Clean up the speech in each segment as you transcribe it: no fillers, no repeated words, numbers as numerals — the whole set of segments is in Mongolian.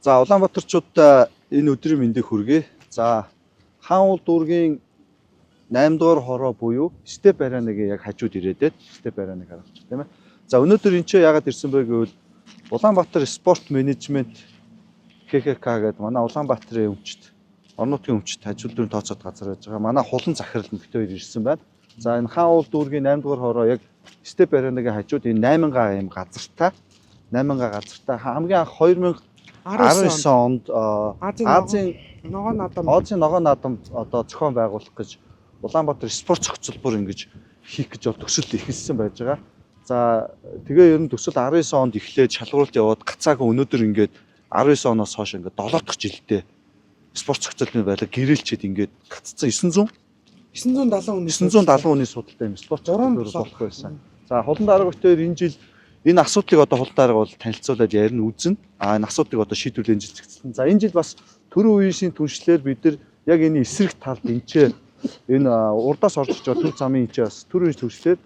За, Улаанбаатарчуудаа энэ өдрийн мэндийг хүргэе. За, Хаан уул дүүргийн 8 дугаар хороо буюу Степ Аренагийн яг хажууд ирээд байна. Степ Аренаг харуулчих, тийм ээ. За, өнөөдөр энэ ч яагаад ирсэн бэ гэвэл Улаанбаатар спорт менежмент ХХК гэдэг манай Улаанбаатарын өмчт, орон нутгийн өмчт хажууд дүүрийн тооцоод газар байж байгаа. Манай хулан захирал нь бит хоёр ирсэн байна. За, энэ Хаан уул дүүргийн 8 дугаар хороо яг Степ Аренагийн хажууд энэ 8 га юм газартай, 8 га газартай хамгийн анх 2019 онд Азийн ногоон наадам. Азийн ногоон наадам одоо зохион байгуулах гэж Улаанбаатар спорт зохицолбор ингэж хийх гэж бол төсөл эхэлсэн байж байгаа. За, тэгээ ер нь төсөл 19 онд эхлээд шалгаруулалт яваад гацаагүй өнөөдөр ингээд 19 оноос хойш ингээд 7 дахь жилдээ спорт зохицолны байдлаар гэрээлчээд ингээд гаццсан. 900 970 хүний 970 хүний судалтай юм спорт Гурван зохицолбор блок. болох байсан. За, хулан дарга битээр энэ жил энэ асуудлыг одоо хулан дарга бол танилцуулаад ярина, үзнэ. А энэ асуудлыг одоо шийдвэрлэн энэ жил зэгцэлсэн. За, энэ жил бас түрүү үеийн түншлэлээр бид нар яг энэ эсрэг талд энэ ч энэ урдаас орж иж байгаа төв замын энэ ч бас түрүү үеийн түншлэлээр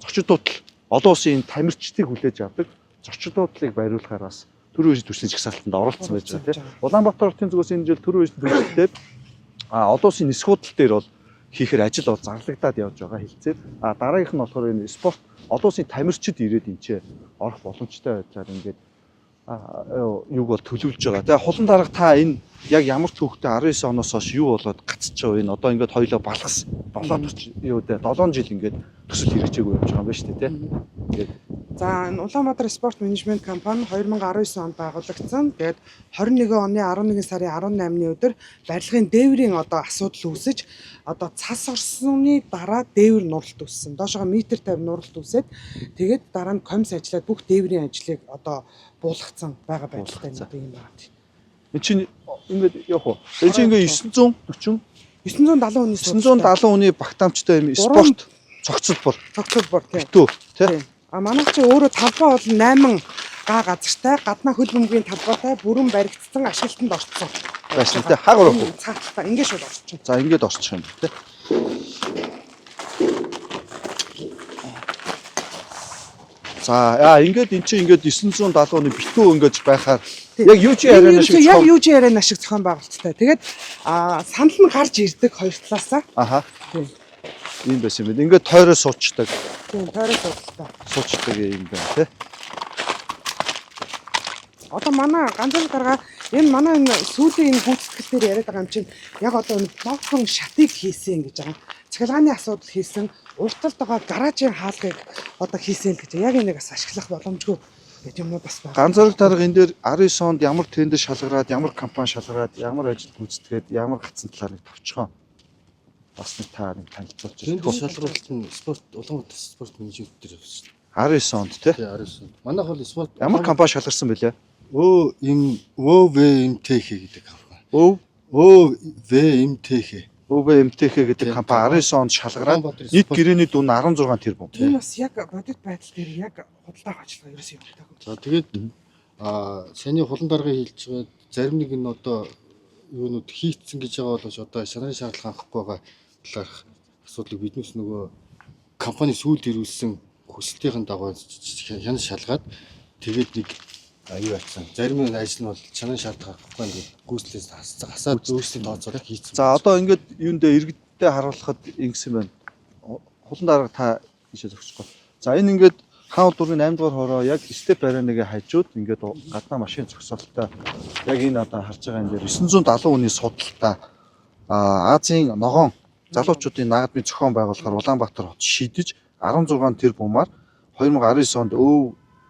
зочид дуудлал, олон улсын энэ тамирчдыг хүлээж авдаг зочид дуудлалыг бариулахаар бас түрүү үеийн түншлийн жагсаалтанд оролцсон байж байгаа, тийм. Улаанбаатар хотын зүгээс энэ жил түрүү үеийн түншлэлээр олон улсын нисэх худал дээр бол хийхээр ажил бол зарлагдаад явж байгаа хэлцээр. А дараагийнх нь болохоор энэ спорт олон улсын тамирчид ирээд энэ ч орох боломжтой байдлаар ингээд юуг бол төлөвлөж байгаа. Тэгээ хулан дарга, та энэ яг ямар түүхтэй, 19 оноос хойш юу болоод гацж байгаа вэ? Одоо ингээд хоёлоо балгас 7 юу дээ 7 жил ингээд төсөл хэрэгжээгүй явж байгаа юм байна шүү дээ, тий. Ингээд За, энэ Улаанбаатар спорт менежмент компани 2019 онд байгуулагдсан. Тэгээд 21 оны 11 сарын 18-ны өдөр барилгын дээврийн одоо асуудал үүсэж, одоо цас орсны дараа дээвэр нуралт үүссэн. Доошогоо метр 50 нуралт үүсээд, тэгээд дараа нь комс ажиллаад бүх дээврийн ажлыг одоо буулгацсан байгаа байдалтай Буулгацсан. нэг юм байна. Энэ чинь ингээд явах уу? Энэ чинь ингээд 940 970 хүний 970 хүний багтаамжтай юм Гурван- спорт цогцолбор цогцолбор, тийм. битүү, тий. Тийм. А манайх чи өөрөө талбай бол 8 га газартай, гаднаа хөл бөмбөгийн талбайтай бүрэн баригдсан, ашиглалтанд орцсон. Байсан, тий. Хагар уу? Цааталтай ингээд шууд орчих. За, ингээд орчих юм, тий. За, яа, ингээд эн чинь ингээд 970 оны битүү ингээд байхаар Тийм. яг юу чи яриана шиг Яг юу чи яриана шиг зохион байгуулалттай. Тэгээд санал нь гарч ирдэг хоёр талаасаа. Аха. Тийм. Ийм байсан юм байна. Ингээд тойроо суучдаг, Тийм, тойроо судалтай. суучдаг юм байна, тий. Одоо манай ганцхан гаргаа энэ манай энэ сүүлийн энэ гүйцэтгэл дээр яриад байгаа юм чинь яг одоо энэ блокон шатыг хийсэн гэж байгаа. Цахилгааны асуудал хийсэн, урт талд байгаа гаражийн хаалгыг одоо хийсэн л гэж. Яг энийг бас ашиглах боломжгүй гэдэг юмнууд бас байна. Ганцаарх дарга, энэ дээр 19 онд ямар тендер шалгараад, ямар компани шалгараад, ямар ажил гүйцэтгээд, ямар гацсан талаар нэг товчхон бас нэг та нэг танилцуулж Тэнд байна. шалралт нь спорт Улаанбаатар спорт менежмент дээр явсан шүү дээ. 19 онд, тий. Тэгээ 19 онд. Манайх бол спорт Ямар компани шалгарсан бэлээ? Өө М Өө В М Т Х гэдэг компани. Өв Өө В М Т Х. ÖVMTH гэдэг Тийм. компани 19 онд шалгараад Улаанбаатар нийт спорт- гэрээний дүн 16 тэрбум. Энэ бас яг бодит байдал дээр яг худалдаа авах ажиллагаа ерөөсөө явагдаагүй. За, тэгээд саяны хулан даргын хэлж байгаа зарим нэг нь одоо юунууд хийцэн гэж байгаа боловч одоо шанарын шаардлага хангахгүй байгаа талаарх асуудлыг биднээс нөгөө компани сүүлд ирүүлсэн хүсэлтийн дагуу хянаж шалгаад тэгээд нэг юу ятсан. Зарим нэг ажил нь бол шанарын шаардлага хангахгүй ингээд гүйцлээс хассан. Хасаад өөрсдийн тооцоолол хийцэн. За, одоо ингээд юундээ иргэдтэй харуулхад ингэсэн байна. Хулан дарга, та ийшээ зогсохгүй. За, энэ ингээд Хаан дүүргийн 8 дугаар хороо яг Степ Аренагийн хажууд ингээд гаднаа машин зогсоолттой яг энэ одоо харж байгаа энэ дээр 970 хүний судалтай Азийн ногоон залуучуудын наадмын зохион байгуулахаар Улаанбаатар хот шийдэж 16 тэрбумаар 2019 онд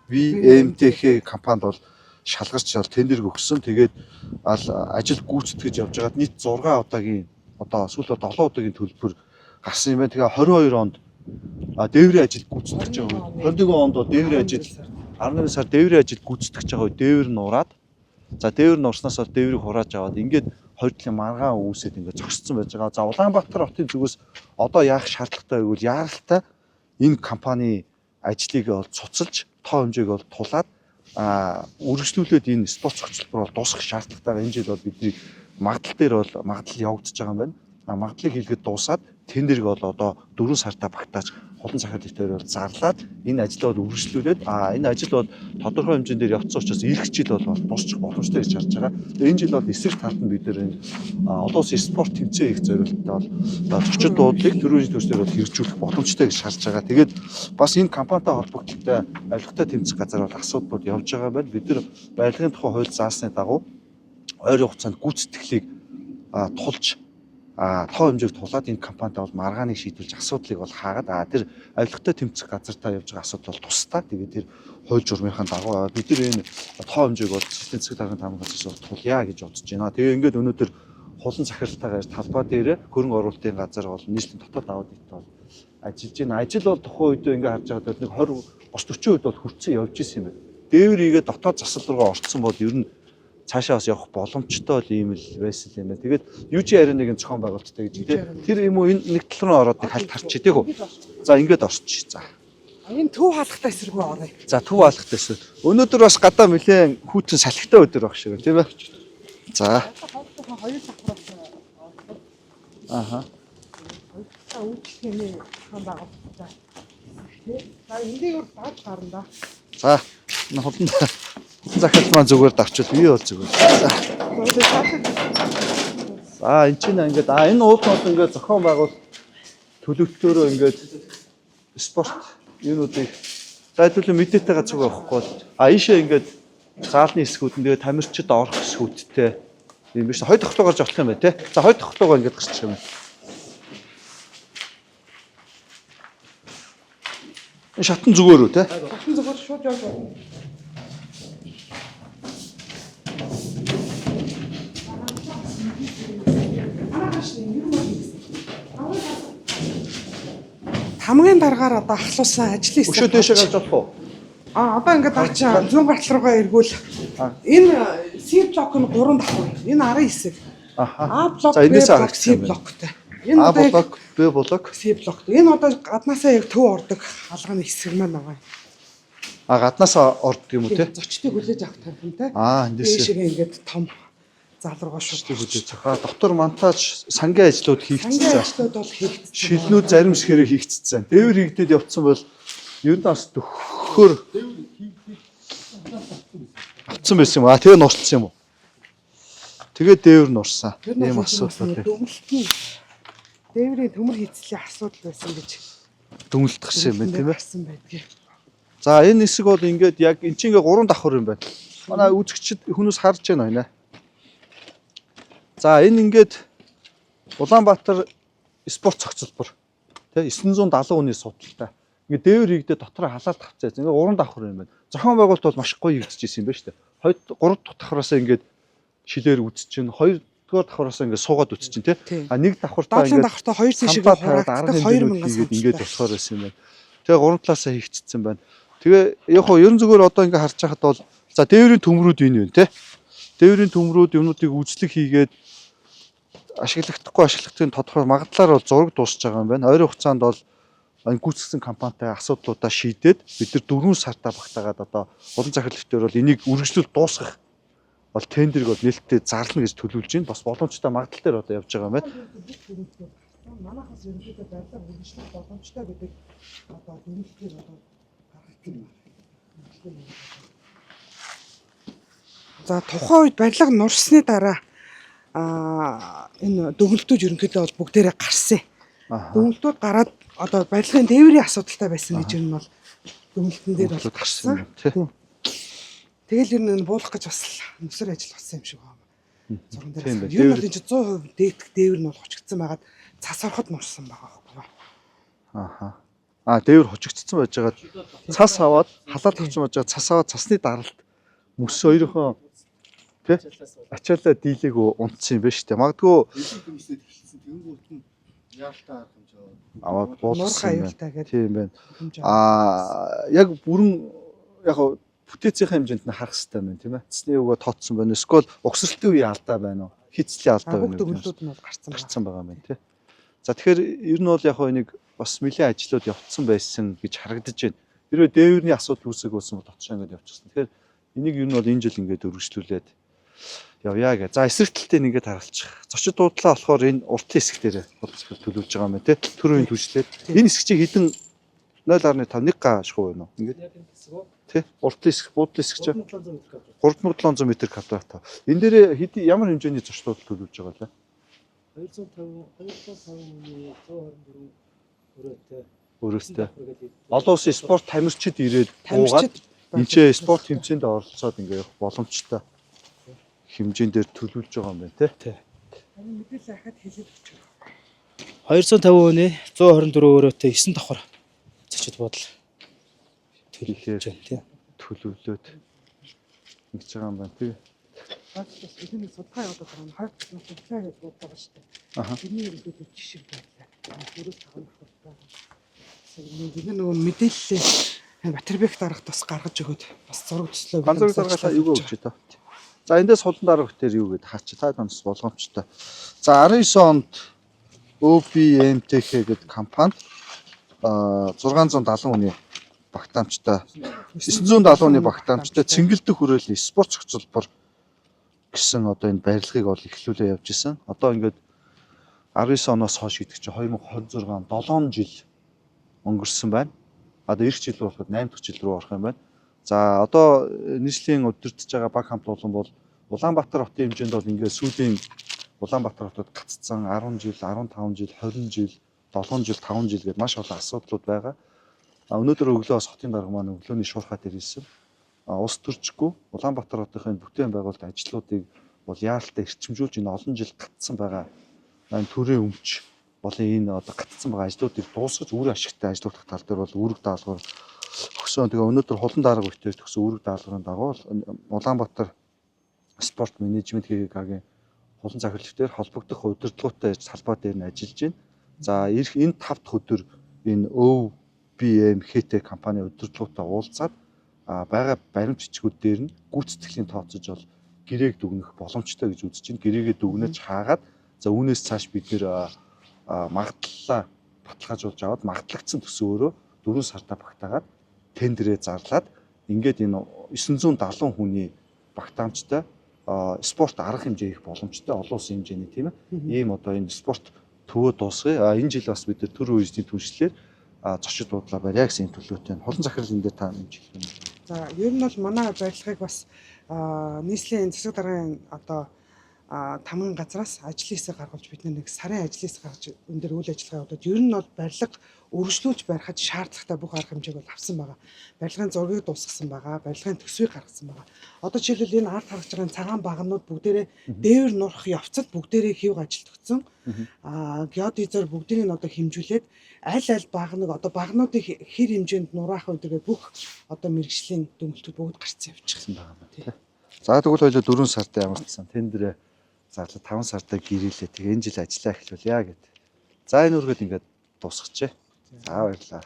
ÖVMTH компанид бол шалгарч бол тендер өгсөн. Тэгээд ал ажил гүйцэтгэж явж байгаад нийт 6 удаагийн, одоо сүүлд 7 удаагийн төлбөр гарсан юм байна. Тэгээ 22 онд дээврийн ажил гүйцэтгэж байгаа үед, 21 онд бол дээврийн ажил 11 сар дээврийн ажил гүйцэтгэж байгаа үед дээвэр нураад, за, дээвэр нурснаас бол дээврийг хурааж аваад ингээд хоёр талын маргаан үүсээд ингээд зогссон байж байгаа. За, Улаанбаатар хотын зүгээс одоо яах шаардлагатай вэ гэвэл яаралтай энэ компани ажлыг бол цуцалж, тоо хэмжээг бол тулаад үргэлжлүүлээд энэ спорт зохицолбор бол дуусгах шаардлагатай. Энэ жил бол бидний магадлал дээр бол магадлал явагдаж байгаа юм байна. А магадлалыг хийлгэд дуусаад Тендерг бол одоо 4 сартаа багтааж хулан захирлын дээр бол зарлаад энэ ажлаа бол үргэлжлүүлээд энэ ажил бол тодорхой хэмжээнд дээр явцсан учраас ирэх жил бол дуусчих боломжтой гэж харж байгаа. Тэгээ энэ жил бол эсрэг талд нь бид нэр энэ олон улсын спорт тэмцээн хийх зорилттой бол зочид буудлыг төрийн төвчдөр бол хэрэгжүүлэх боломжтой гэж харж байгаа. Тэгээд бас энэ компанитай холбогдлолтой авилгатай тэмцэх газар бол асуудлууд явж байгаа юм байна. Бид нар барилгын тухай хууль заасны дагуу ойрын хугацаанд гүйцэтгэлийг тулж тоо хэмжээг тулаад энэ компанитай бол маргааныг шийдвэрлэж асуудлыг бол хаагаад тэр авилгатай тэмцэх газартаа явж байгаа асуудал бол тусдаа. Тэгээд тэр хууль журмынхаа дагуу бид нар энэ тоо хэмжээг бол засгийн засаг даргын таамаг газраас бол тулъя гэж бодож байна. Тэгээ ингээд өнөөдөр хулан захиралтайгаар талбай дээр хөрөнгө оруулалтын газар бол нийслэлийн дотоод аудит бол ажиллаж байна. Ажил бол тухайн үед ингээ харж байхад бол нэг 20 30 40% бол хүртсэн явж исэн юм байна. Дээвэр ийгээ дотоод засал руугаа орцсон бол ер нь цаашаа бас явах боломжтой л ийм л байсан юм байна. Тэгээд UG ареныг зохион байгуулалттай гэж тий. Тэр юм уу энэ нэг тал руу ороод нэг хальт харчих тий хөө. За ингээд орчих. За. Энэ төв хаалгатай эсрэг рүү оръё. За төв хаалгатай эсрэг. Өнөөдөр бас гадаа нэлээд хүйтэн салхитай өдөр баг шиг тийм ээ. За. Хоёр давхраас Аха. Хоёр үйлчлэгээний зохион байгуулалттай. За энэ дээр давж гарна да. За энэ хулан захирал маань зүгээр давчвал би бол зүгээр. За. За энэ чинь ингээд энэ уулын бол ингээд зохион байгуул төлөвлөлтөөрөө ингээд спорт юунуудыг за хэдүүлээ мэдээтэй газар руу явахгүй бол ийшээ ингээд заалны хэсгүүд нь тэгээ тамирчид орох хэсгүүдтэй юм биш. Хоёр дахь руу гарч болох юм байна те. За хоёр дахь руугаа ингээд гарчих юм. Энэ шатан зүгээр үү те? Шатан зүгээр шууд явж байна. Хамгийн дараагаар одоо ахлуулсан ажлын хэсэг. Өшөө дээшээ гарч болох уу? Одоо ингээд ачаа зүүн гартал руугаа эргүүл. Энэ C блок нь 3 давхар. Энэ 19. Аха. А блок, За Б энээсээ блок, С харагдсан юм байна. блоктой. Энэ А одоо яг блок, Б блок. С блоктой. Энэ одоо гаднаасаа яг төв ордог хаалганы хэсэг маань байгаа. Гаднаас ордог юм уу те? Зочдыг хүлээж авах тархинтай. Эндээсээ. Дээшээ ингээд том зал руугаа шууд Зочдыг хүлээж авах. Дотор монтаж, сангийн ажлууд Сангийн хийгдсэн. ажлууд бол хийгдсэн. Шилнүүд зарим хэсгээрээ хийгдсэн. Дээвэр хийгдээд явцсан бол ер нь бас төхөхөр авцсан байсан юм. Тэгээ нурцсан юм уу? Тэгээ дээвэр нурсан. Тэр нь Ийм бол асуудал нэг байна. Дүмэлтийн дээврийн төмөр хийцлийн асуудал байсан гэж Дүнэлт гарсан юм байна тийм ээ. гарсан байдгийг. За энэ хэсэг бол ингээд яг эн чинь ингээ 3 давхар юм байна. Манай үзэгчид хүмүүс харж байна байна. За энэ ингээд Улаанбаатар спорт цогцлбор тий 970 хүний судалтай. Ингээд дээвэр хийгдээ дотроо халаалт авцаа. Ингээд 3 давхар юм байна. Зохион байгуулалт бол маш гоё хийгдчихсэн юм байна шүү дээ. 2 3 дахь давхраасаа ингээд шилээр үзчихээн. 2 дугаар давхраасаа ингээд суугаад үзчихээн тий. Тий. А нэг давхартаа Доотлын ингээд давхартаа 2 цэн шиг самбаа тавиад арга хураагддаг хэмжээнүүд 2000 хийгээд ингээд болохоор байсан юм байна. Тэгээ гурван талаасаа хийгдсэн байна. Тэгээ яг хоо ерөн зүгээр одоо ингээд харж байхад бол за дээврийн төмрүүд энэ юм те. Дээврийн төмрүүд юмнуудыг үзлэг хийгээд ашиглахдаггүй ашиглахдагын тодорхой магадлалаар бол зураг дуусч байгаа юм байна. Ойрын хугацаанд бол энэ гүйцэтгэсэн компанитай асуудлуудаа шийдээд бид нар 4 сартаа багтаагаад одоо улан захирлын дээр бол энийг үргэлжлүүл дуусгах бол тендерг бол нээлттэй зарлана гэж төлөвлөж байна. Бас боломжтой магадлал дээр одоо явж байгаа юм байна. Манайхаас ерөнхийдөө барилга үргэлжлэх боломжтой гэдэг одоо дүгнэлтийг одоо гаргасан юм байна. За тухайн үед барилга нурсны дараа энэ дүгнэлтүүд ерөнхийдөө бол бүгдээрээ гарсан. Аха. Дүгнэлтүүд гараад одоо барилгын дээврийн асуудалтай байсан гэж ер нь бол дүгнэлтэн дээр бол Дүгнэлтүүд гарсан юм тий. Тэгэл ер нь энэ буулгах гэж бас л нүсэр ажил болсон юм шиг байна. Зурган дээр. Тийм байна. Ер нь бол энэ чинь 100% дээдх дээвэр нь бол хучигдсан байгаад цас ороход нурсан байгаа байхгүй юу? Аха. Дээвэр хучигдсан байж байгаа цас аваад халаалт авсан байж байгаа цас аваад цасны даралт мөс хоёрхон тий ачаалаа дийлээг унтсан юм байна шүү дээ. Магадгүй Элэг эхэлсэн тэгэнгүүт нь яалтаа арга хэмжээ. аваад Нуурх буулгасан юм байна. аюултай гэдэг Тийм байна. хэмжээ. Яг бүрэн яг бүтээцийн хэмжээнд нь харах хэрэгтэй байна тийм ээ. Цэсний өгөө тооцсон байна. Эсвэл угсралтын үеийн алдаа байна уу? Хийцлийн алдаа Бүх байна уу? дүгнэлтүүд нь бол гарцсан байна. Гарцсан байгаа юм байна тий. За тэгэхээр ер нь бол яг хоо энийг бас нэлээд ажлууд явцсан байсан гэж харагдаж байна. Хэрвээ дээвэрний асуудал үүсэх болсон бол дотшоо ингээд явчихсан. Тэгэхээр энийг ер нь бол энэ жил ингээд өргөжлүүлээд Явъя гэ. За, эсрэг талтай ингээд харуулчих. Зочид дуудлаа болохоор энэ уртын хэсэг дээр хулцгал төлөвлөж байгаа юм байна те. Түр үеийн түвшлээд. Энэ хэсэг чинь хэдэн 0.5 1 га шахуу байна уу? Ингээд Яг энэ хэсэг үү? тий. Уртын хэсэг, буудлын хэсэг чинь 3700 м квадрат. 3700 м квадрат. Энэ дээр хэдий ямар хэмжээний зочид дуудлал төлөвлөж байгаа вэ? 250 250 хүний 124 өрөөтэй. Өрөөстэй. Олон улсын спорт тамирчид ирээд буугаад Тамирчид энэ ч спорт хэмжээнд оролцоод ингээ явах боломжтой хэмжээнд дээр төлөвлөж байгаа юм байна те. Тий. Мэдээлэл ахаад хэлээд өгч. 250 хүний 124 өрөөтэй 9 давхар зочид буудал төлөвлөж байна тий. Төлөвлөөд ингэж байгаа юм байна тий. Бас бидний судалгаа явуулаад байгаа нь хоёр талаас судалгаа гэж бодож байгаа шүү дээ. Аха. Тэрний ерөнхийдөө жишг байлаа. Дөрөв таван давхартай. Бид нөгөө мэдээллээ Батарбек дарагт бас гаргаж өгөөд бас зураг төслөө Ганц зураг даргаалаа юу өгч та. За, эндээс хулан дарга битэр юу гэд хаач та танаас болгоомжтой. За, 19 онд OBMTH гэдэг компанид 670 хүний багтаамжтай, 970 хүний багтаамжтай цэнгэлдэх хүрээлэн спорт зохицолбор гэсэн одоо энэ барилгыг бол эхлүүлээ явж исэн. Одоо ингээд 19 оноос хойш гэдэг чинь 2026 он 7 жил өнгөрсөн байна. Одоо эх жил рүү болоход 8 дахь жил рүү орох юм байна. За, одоо нийслэлийн удирдах байгаа баг хамт олон бол Улаанбаатар хотын хэмжээнд бол ингээд сүүлийн Улаанбаатар хотод гаццсан 10 жил, 15 жил, 20 жил, 7 жил, 5 жил гээд маш олон асуудлууд байгаа. А өнөөдөр өглөө бас хотын дарга маань өглөөний шуурхай дээр ирсэн. А улс төрчгүй Улаанбаатар хотын бүтээн байгуулалт ажлуудыг бол яаралтай эрчимжүүлж энэ олон жил гацсан байгаа энэ төрийн өмч болон энэ одоо гацсан байгаа ажлуудыг дуусгаж үр ашигтай ажиллах тал дээр бол үүрэг даалгавар өгсөн. Тэгээ өнөөдөр хулан дарга үтээр төгсөн үүрэг даалгаврын дагуу Улаанбаатар спорт менежмент ГГК-гийн хулан захирлах дээр холбогдох удирдлагуудтай салбаа дээр нь ажиллаж байна. За, ирэх энэ 5 дахь өдөр энэ OBM ХТ компани удирдлагуудтай уулзаад байгаа баримт бичгүүд дээр нь гүйцэтгэлийн тооцож бол гэрээг дүгнэх боломжтой гэж үзэж байна. Гэрээгээ дүгнэж хаагаад, за, үүнээс цааш бид нэр магадлалаа баталгаажуулж аваад магадлагдсан төсөөрөө 4 сартаа багтаагаад тендерээ зарлаад ингээд энэ 970 хүний багтаамжтай спорт арга хэмжээ их боломжтой олон улсын хэмжээний, тийм ээ. Ийм одоо энэ спорт төвөө дуусгая. Энэ жил бас бид төр үеийн түншлэлээр зочид буудлаа барья гэсэн төлөвтэй байна. Хулан захирал, энэ дээр та нэмж хэлэх юм. За, ер нь бол манай барилгыг бас нийслэлийн засаг даргын одоо тамгын газраас ажлын хэсэг гаргуулж, бид нэг сарын ажлын хэсэг гаргаж энэ дээр үйл ажиллагаа явуулаад ер нь бол барилга өргөжлүүлж барихад шаардлагатай бүх арга хэмжээг бол авсан байгаа. Барилгын зургийг дуусгасан байгаа, барилгын төсвийг гаргасан байгаа. Одоо жишээлбэл энэ ард харагдж байгаа цагаан баганууд бүгдээрээ дээвэр нурах явцад бүгдээрээ хэв ажилтгдсан. Геодезоор бүгдийг нь одоо хэмжүүлээд аль аль баганыг одоо багануудыг хэр хэмжээнд нураах вэ гэдэг бүх одоо мэргэжлийн дүгнэлтүүд бүгд гарцсан явчих. Байгаа юм байна. За, тэгвэл хоёлоо 4 сард ямар ч сан тендерээ зарлаа, 5 сарда гэрээлээ. Тэгээ энэ жил ажиллаа эхлүүлье гэд. За, энэ үргээд ингээд дуусгачихъя. За, баярлалаа.